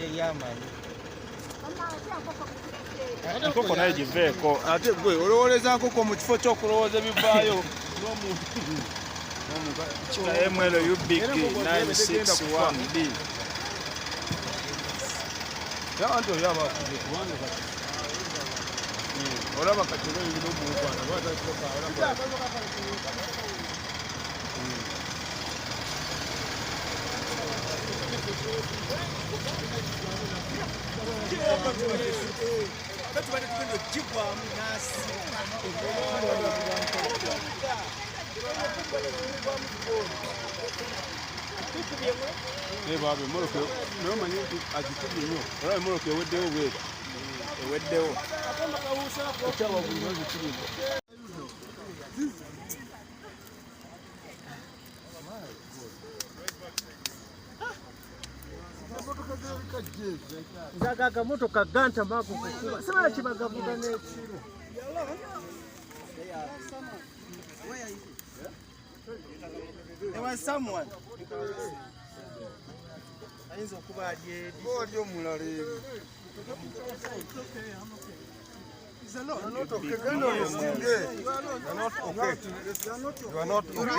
Teryamanyi. Enkoko nayo giveeko. Ate gwe olowooleza nkoko mu kifo ky'okulowooza ebivaayo. Kika ML UBK 961B. Anti oyo aba afudde kubanga kati olaba kati oba ebirina omuwugwana olaba. Tubadde tugenda okugigwamu nasi. Naye baaba emmotoka naye omanyi nti agikubye nnyo, olaba emmotoka eweddewo bweti. Eweddewo. Ekyawaggulu bazikubye. Nzaga akamotoka ganta mako kukuba. Sima kibagavuga n'ekiro. There was someone. Ayinza okuba ali eri. Oli omulala eri. You are not okay. You are not okay.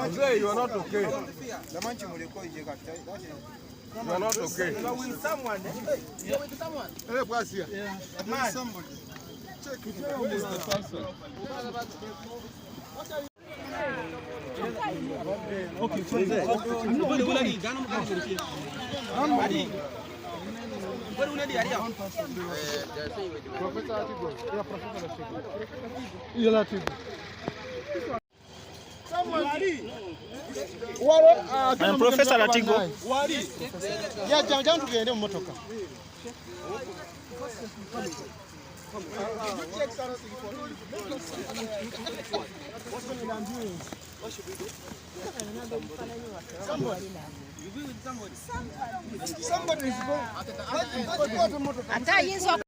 Mzee, you are not okay. You are not okay. You are with someone. You are with someone. Man. I'm Professor Latigo. Ya jangu tugende mu motoka. Ate ayinza.